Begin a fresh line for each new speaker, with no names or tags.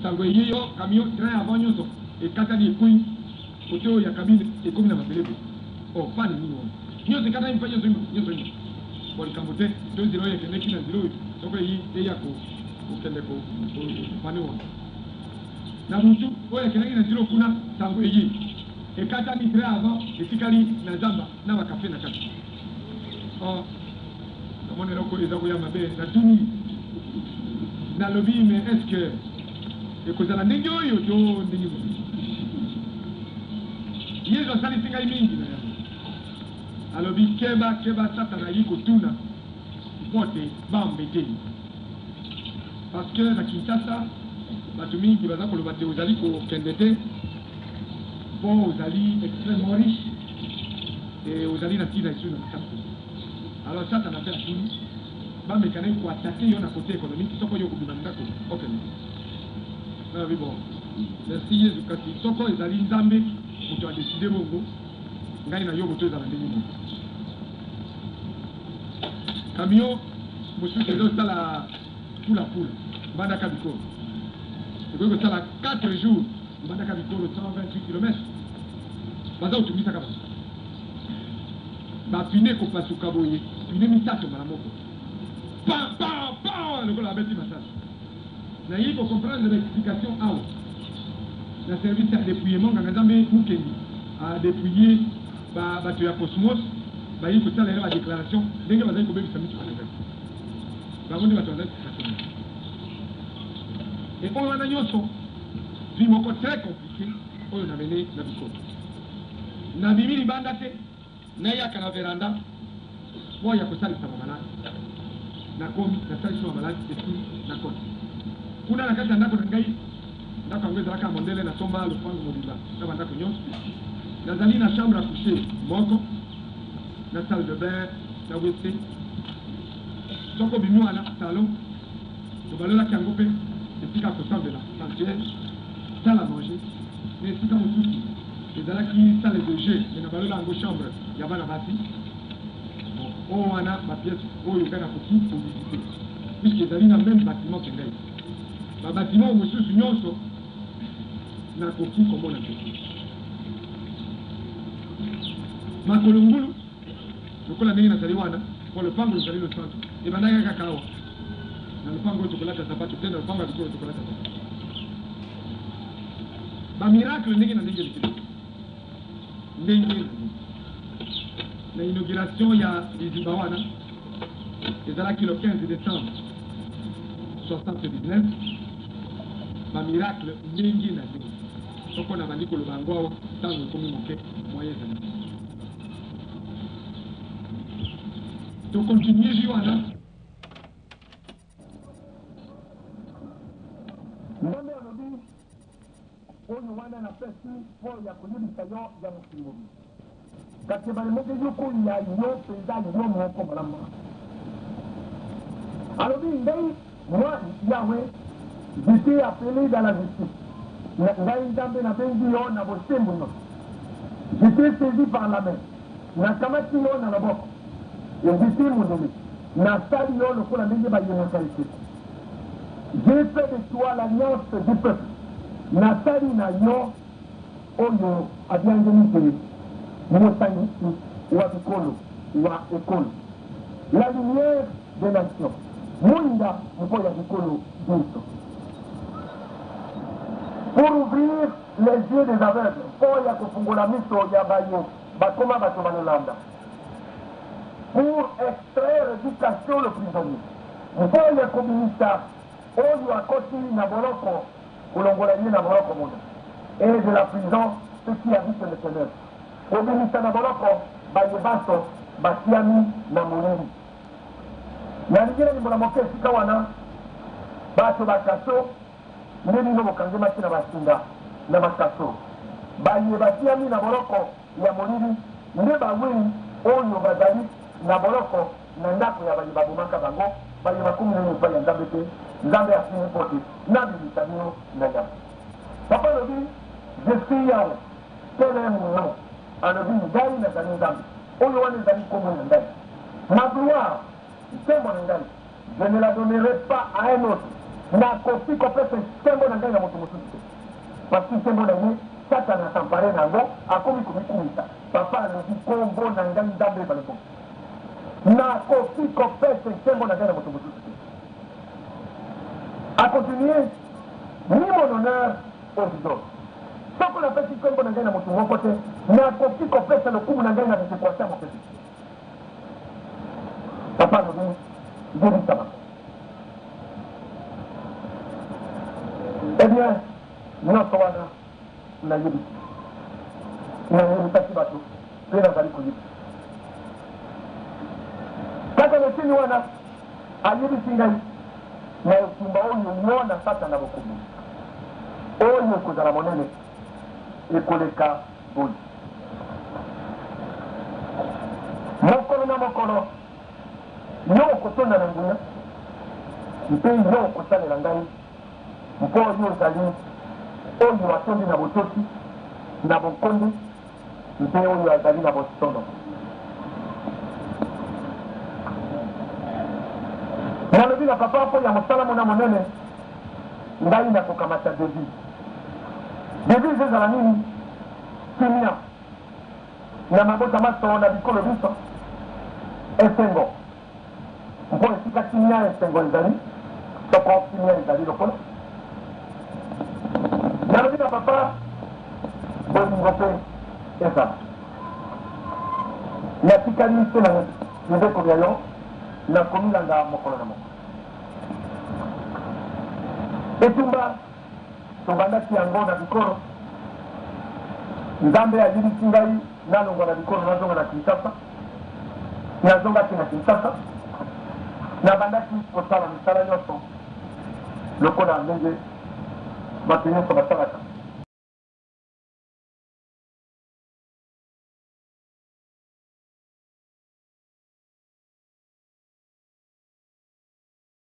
Sango eye yo camion train avant nionso ekatani ekweyi cote oyo ya cabine ekomi na mabele boye oh panne nini wana nionso ekatani mpe nionso nionso nionso bon likambo te tozela oyo ekendeki na nzela oyo soko eyi eya ko kokende ko panne wana na butu oyo ekendaki na nzela oyo kuna sango eye ekatani train avant etikali na zamba na ba cafe na kati oh namoni eloko oyo eza koya mabe natuni nalobi mais est ce que ekozala ndenge oyo to ndenge mosusu Yezu asalisi ngai mingi na yango alobi keba keba satana ayi kotuna mpo te ba embete yo parce que na Kinshasa bato mingi baza koloba te ozali kokende te mpo ozali extremement riche et ozali na ntina lisusu na losambo te. Alors satana mpe atuni bameka naye ko attaquer yo na cote economique soko yo okobima na ndako okende te. Nalobi bon merci Yezu kasi soko ezali Nzambe moto a decider bongo ngai na yobo tozala ndenge moko. Camion mosusu ezosala pula pula mbandaka bikolo ekoki kosala 4 jours mbandaka bikolo 128 km baza kotungisaka bato ba pine ekopasuka boye pine misato mbala moko pam pam pam lokola babeti masasi. Naye ko comprendre ba explication awa na service ya depouillement nganga nzambe Mukendi a depouiller ba bato ya Cosmos baye kosala ye ba declaration ndenge bazali kobebisa mituka na ngai bango nde bato bazali ko stationner et oyo wana nionso vie moko très complique oyo na mene na bikolo nabimi libanda te. Nayaka na veranda mpo ya kosalisa ba malade. Nakomi, nasalisi ba malade, esili, nakoti kuna na kati ya ndako na ngai. Ndako yango ezalaka ya mondele, nasomba lopango mobimba na ba ndako nyonso. Nazali na chambre à coucher moko, na salle de bain, na WC. Soki obimi wana, salon, tobalolaki yango mpe esika ya kosambela, sanctuaire, salle à manger, na esika mosusu. Ezalaki salle de jeux mais na balola yango chambre ya bana basi. Bon oyo wana ba pièces oyo ngai nakoki ko visiter puisque ezali na meme batiment que ngai. Ba batiment oyo mosusu nionso nakoki komona te. Makolo ngulu lokola ndenge nazali wana mpo lopango lozali losantu ebandaki kaka awa na lopango oyo tokolata sapato te na lopango ya bikolo tokolata sapato. Ba miracle ndenge na ndenge eleki biso ndenge na ndenge. Na inauguration ya liziba wana ezalaki le 15 decembre 79, ba miracle ndenge na ndenge. Soko nabandi koloba yango awa, tango ekomi moke, moyen ezali te. To continuer vie wana.
Nzambe alobi, Oyo wana napesi mpo ya koyebisa yo ya mokili mobimba. Kasi ebale moke yoko ya yo mpenza yo moko malamu malamu. Alobi, Ngai, moi, Yahweh, je t'ai appele dans la justice. Na, ngai Nzambe nabengi yo na bosembo nyonso. Je t'ai saisi par la main. Nakamati yo na loboko. Et je t'ai modele. Nasali yo lokola ndenge bayemaka ekeko. J'ai fait de toi l'alliance du peuple, nasali na yo oyo abiangemi te mosangisi wa bikolo, wa ekolo, la lumière des nations, mwinda mpo ya bikolo binso. Pour ouvrir les yeux des aveugles, mpo ya kofungola miso ya baye bakoma bato ba lolanda. Pour extraire du cachot le prisonnier, mpo ya kobimisa oyo akoti na boloko, kolongola ye na boloko mona, et de la prison ceux qui habitent les tenèbres, kobimisa na boloko baye banso batiami na molili. Nalingi nalimbola moke esika wana, bato ba cachot nde bino bokangemaki na basinga na ba cachot, baye batiami na boloko ya molili nde bawei oyo bazali na boloko na ndako ya baye babomaka bango, baye bakomi naino epai ya Nzambe te, Nzambe asili mpo te nabimisa bino na nyama. Papa alobi, Je suis Yahweh, tel est mon nom, alobi, Ngai nazali Nzambe, oyo wana ezali nkombo na ngai. Ma gloire, nkembo na ngai, je ne la donnerai pas à un autre. Nakoki kopesa nkembo na ngai na moto mosusu te. Parce que nkembo na ye, Satana a s'emparer na yango, akomi komikumisa. Papa alobi, Nkombo na ngai Nzambe ebale bongo. Nakoki kopesa nkembo na ngai na moto mosusu te. A continuer, Ni mon honneur aux idoles. Soko napesi nkembo na ngai na moto moko te, nakoki kopesa lokumu na ngai na bikeko ata moke te. Papa alobi, Yebisa bango. Eh bien, nyonso wana nayebisi. Nayebisaki bato mpe nazali koyebisa. Kaka na eteni wana, ayebisi ngai na etumba oyo yo na Satana bokobunda, oyo ekozala monene ekoleka boye. Mokolo na mokolo, yo okotonda na nguya, mpe yo okosalela ngai, mpo yo ozali oyo atondi na botosi, na bonkonde, mpe oyo azali na bosolo. Nalobi na papa mpo ya mosala mona monene, ngai nakokamata devise. Devise ezala nini? Kimia na mabota manso, na bikolo binso, esengo, mpo esika kimia esengo ezali, soko kimia ezali lokola. Nalobi na papa, bolingo mpe ezala. Natikali se na mibeko mya yo, nakomilanda mokolo na mokolo. Etumba Tobandaki yango na bikolo. Nzambe ayebisi ngai nalongwa na bikolo nazonga na Kinshasa. Nazongaki na Kinshasa. Nabandaki kosala misala nyonso lokola ndenge bato nyonso basalaka.